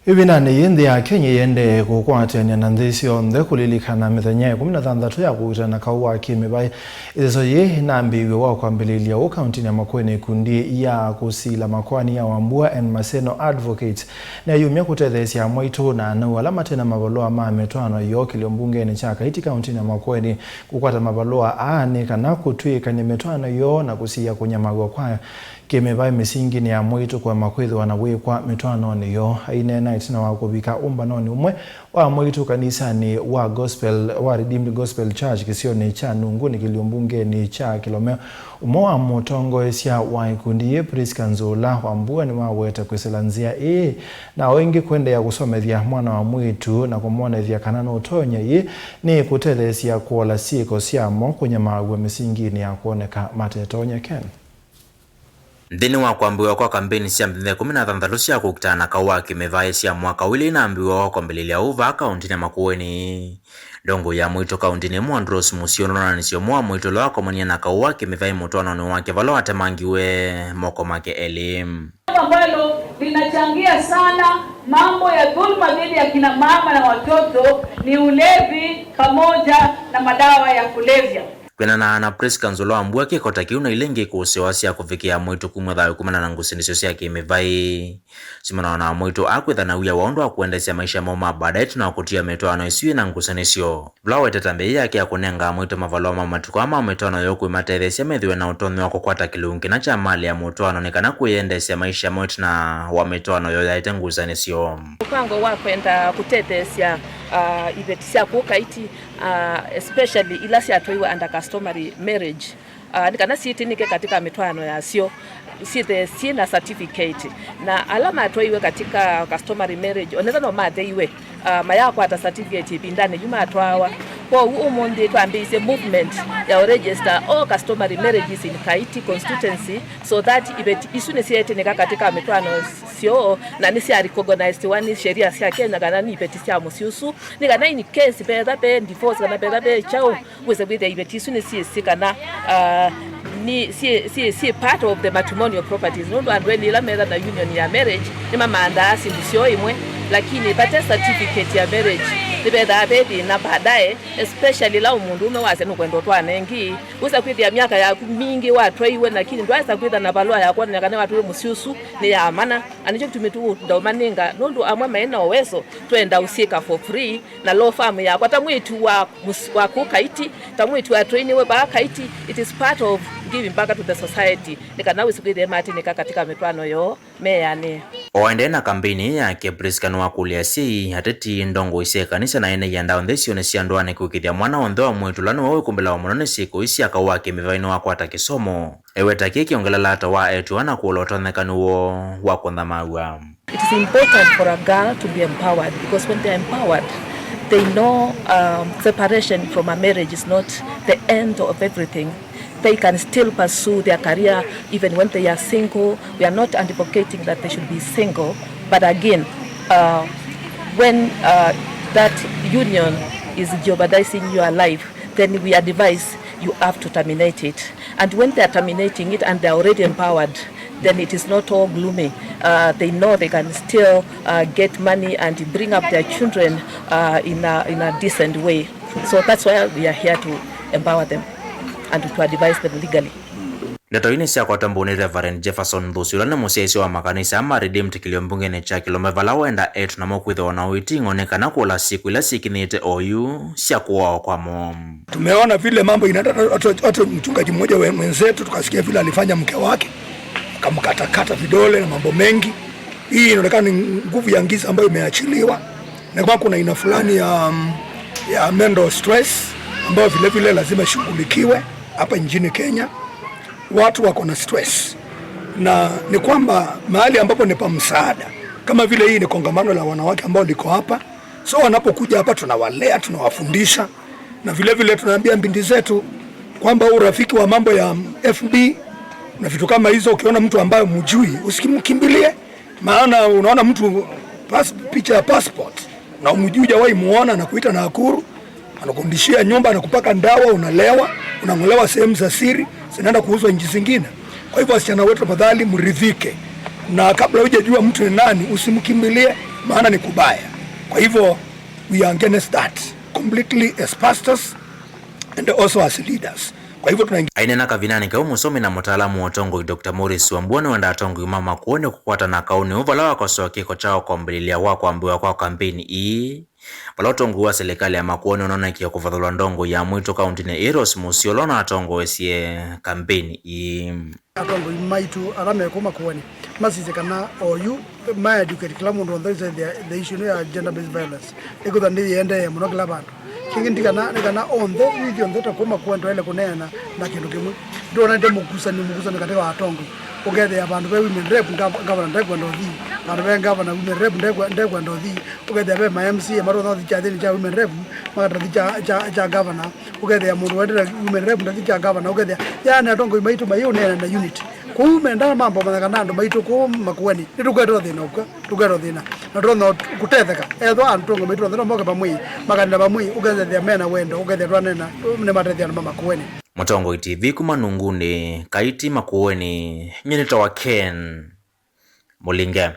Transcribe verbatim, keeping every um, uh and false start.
Ĩvindanĩ yĩĩ, nthĩ ya Kenya yĩendee kũkwatany'a na nthĩ syonthe kũlilikana mĩthenya ĩkũmi na thanthatũ ya kũkitana na kaũ wa kĩmĩvaĩ. Ĩtheso yĩĩ ĩnambĩĩw'e wa kwambĩlĩlya ũũ kauntinĩ ya Makueni. Ikundi ya kũsila makoani ya Wambua and Maseno Advocates nĩyumya kũtetheesya amwaitũ na anau ala mate na mavalũa ma mĩtwaano yoo kĩlio mbungenĩ kya Kaiti kauntinĩ ya Makueni kũkwata mavalũa aa nĩ kana kũtw'ĩĩkany'a mĩtwaano yoo na kũsiĩĩa kũnyamaw'a kwa kĩmĩvaĩ mĩsinginĩ ya amwaitũ kũema kwĩthĩwa na wĩkwa mĩtwaanonĩ yoo. Aineena ĩtina wa kũvika ũmbanonĩ ũmwe wa amwaitũ kanisanĩ wa Gospel, wa Redeemed Gospel Church kĩsionĩ kya Nunguni kĩlio mbungenĩ kya Kĩlome, ũmwe wa mũtongoesya wa ikundi yĩĩ, Prisca Nzũla Wambua, nĩwaweta kwĩsĩla nzĩa ĩĩ na o ĩngĩ kũendeea kũsomethya mwana wa mwĩĩtu na kũmwonethya kana nũtonya. Yĩĩ nĩ kũtetheesya kũola syĩko syamo kũnyamaaw'a mĩsinginĩ ya kwoneka matetonya. Ken. Nthĩnĩ wa kwambĩĩwa kwa kambeini sya mĩthenya ĩkũmi na thanthatũ sya kũkitana na kaũ wa kĩmĩvaĩ sya mwaka ũũ, ila inambĩĩwa wa kwambĩlĩlya ũũ vaa kauntinĩ ya Makueni, ndongoi ya amwaitũ kauntinĩ ĩmwe, Andrews Musio, nũnoonanisye ũmwe wa amwaitũ ũla wakomanie na kaũ wa kĩmĩvaĩ mũtwaanonĩ wake vala watemangiwe moko make elĩ. Jambo ambalo linachangia sana mambo ya dhuluma dhidi ya kina mama na watoto ni ulevi pamoja na madawa ya kulevya. Kwĩanana na Prisca Nzũla Wambua, kĩko ta kĩu na ila ingĩ ikũsĩwa sya kũvikĩa amwaitũ kumw'a thayũ kumana na ngusanĩsyo sya kĩmĩvaĩ. Simanawa na amwaitũ aa kwĩtha na wia wa ũndũ wa kũendeesya maisha moo ma baadaye ĩtina wa kũtia mĩtwaano ĩsu yĩ na ngusanĩsyo. Vala wetete mbee yake ya kũnenga amwaitũ mavalũa ma matukũ aa ma mĩtwaano yoo kwĩmatetheesya methĩwe na ũtonyi wa kũkwata kĩlungu kĩna kya malĩ ya mũtwaano nĩ kana kwĩyendeesya maisha moo ĩtina wa mĩtwaano yoo yaete ngusanĩsyo. Mũvango wa kwenda kũtetheesya, ah, iveti sya kũka iti uh, especially ila syatwaiwe under customary marriage, uh, nĩ kana syĩtĩnĩke katika mĩtwaano yasyo, syĩthe syĩ na certificate. Na ala matwaiwe katika customary marriage, onetha no matheiwe, uh, mayakwata certificate ĩvindanĩ yu matwawa. Kwoou ũmũnthĩ twambĩĩsye movement ya register all customary marriages in Kaiti constituency, so that iveti isu nĩsyeetĩnĩka katika mĩtwaano syoo na nĩsya recognized wa nĩ sheria sya Kenya kana nĩ iveti sya mũsyĩ ũsu. Nĩ kana in case vetha ve divorce kana vetha ve kyaũ, wĩse kwĩthĩa iveti isu nĩsyĩsĩ kana, ah, nĩ syĩ, syĩ, syĩ part of the matrimonial properties. Nũndũ andũ elĩ ĩla metha na union ya marriage nĩmamandaa syĩndũ syoo ĩmwe, lakini vate certificate ya marriage nĩvethaa ve thĩna baadaye, especially ĩla mũndũũme wasya nũkwenda ũtwaana ĩngĩ. Wĩsa kwĩthĩa myaka yaku mingĩ watwaiwe, lakini ndwaĩsa kwĩtha na valũa ya kwonany'a kana watwaiwe mũsyĩ ũsu nĩ ya mana. Na nĩkyo kĩtumi tũũnda ũmanenga, nũndũ amwe maĩ na ũwezo twenda ũsyĩka for free. Na law firm yakwa ta mwĩĩtu wa mũs-, wa kũu Kaiti, ta mwĩĩtu wa trainiwe vaa Kaiti, it is part of giving back to the society, nĩ kana wĩsĩ kwĩthĩa matĩnĩka katika mĩtwaano yoo meanĩe. O aendee na kambeini ĩĩ yake, Prisca nĩwakũlya asyai, ateti, ndongoi sya ĩkanisa na ene ianda onthe isionĩ sya ndũanĩ kũĩkĩĩthya mwana onthe wa mwĩĩtu ũla nĩwe wĩkumbĩlawa mũno nĩ syĩko ii sya kaũ wa kĩmĩvaĩ nĩwakwata kĩsomo. Eweta kĩĩ kĩongelelaa ata wa eĩtu ana kũla ũtonyekanu woo wa kũnthamaaw'a. It is important for a girl to be empowered, because when they are empowered, they know, um, separation from a marriage is not the end of everything. They can still pursue their career even when they are single. We are not advocating that they should be single, but again, uh, when, uh, that union is jeopardizing your life, then we advise you have to terminate it. And when they are terminating it and they are already empowered, then it is not all gloomy. Uh, they know they can still, uh, get money and bring up their children, uh, in a, in a decent way. So that's why we are here to empower them and to advise them legally. Ndeto ii nĩsyakwata mbau nĩ Reverend Jefferson Nthusi, ũla nĩ mũsyaĩĩsya wa makanisa ma Redeemed kĩlio mbungenĩ kya Kĩlome, vala wenda eĩtu namo kwĩthĩwa na ũiting'o nĩ kana kũla syĩko ila syĩkinyĩte oyu sya kũawa kwamo. Tumeona vile mambo inaenda, hata, hata mchungaji mmoja we-, mwenzetu tukasikia vile alifanya mke wake, akamkatakata vidole na mambo mengi. Hii inaonekana ni nguvu ya giza ambayo imeachiliwa, na kwa kuna aina fulani ya, ya mental stress ambayo vile vile lazima ishughulikiwe hapa nchini Kenya. Watu wako na stress, na ni kwamba mahali ambapo ni pa msaada, kama vile hii ni kongamano la wanawake ambao liko hapa, so wanapokuja hapa tunawalea, tunawafundisha, na vile vile tunaambia binti zetu kwamba urafiki wa mambo ya F B na vitu kama hizo, ukiona mtu ambaye mjui, usimkimbilie. Maana unaona mtu pas-, picha ya passport na umjui, hujawahi muona, anakuita Nakuru, anakundishia nyumba, anakupaka ndawa, unalewa, unang'olewa sehemu za siri, zinaenda kuuzwa nchi zingine. Kwa hivyo, wasichana wetu, tafadhali mridhike, na kabla hujajua mtu ni nani, usimkimbilie. Maana ni kubaya. Kwa hivyo, we are against that completely as pastors and also as leaders. Kwa hivyo tunaingia. Aineena kavindanĩ kau, mũsomi na mũtaalamu wa ũtongoi Doctor Maurice Wambua nĩwendaa atongoi ma Makueni kũkwatana kaũnĩ ũũ vala wakosoa kĩko kya ũkwambĩlĩlya wa kwambĩwa kwa kambeini ii, vala ũtongoi wa silikalĩ ya Makueni ũnonekie kũvathũla ndongoi ya mwitũ kaũntĩnĩ ĩĩ Rose Musyĩ ũla ũnatongoesye kambeini ii. Atongoi maitũ ala me kũu Makueni masisye kana oyu ma educate kĩla mũndũ onthe the, the issue ĩno ya gender based violence ĩkũtha nĩyĩendee mũno kĩla vandũ. Kĩngĩ ndi kana, nĩ kana onthe, ithyonthe ta kũu Makueni twaĩle kũneena na kĩndũ kĩmwe. Ndwonete mũkusani, mũkusani katĩ wa atongoi. Ũkethĩa vandũ ve women rep, ngav-, ngavana ndekwenda ũthi. Vandũ ve ngavana women rep ndekwe-, ndekwenda ũthi. Ũkethĩa ve ma M C A matonya ũthi kyathĩnĩ kya women rep, makatathi kya, kya, kya ngavana. Ũkethĩa mũndũ wendete women rep ndathi kya ngavana. Ũkethĩa, yaani atongoi maitũ mayĩũneena na unity. Kũu mendaa mambo manya kana andũ maitũ kũu Makueni nĩtũkwetwa thĩna ũkw'a. Tũketwa thĩna. Na tũtonya kũtetheka. Ethwa atongoi maitũ onthe no moke vamwe, makanena vamwe, ũkethĩa mena wendo, ũkethĩa twanena, nĩmatethya andũ ma Makueni. Mũtongoi T V kuma Nungunĩ, Kaiti Makueni, nyie nĩtawa Ken Mũlinge.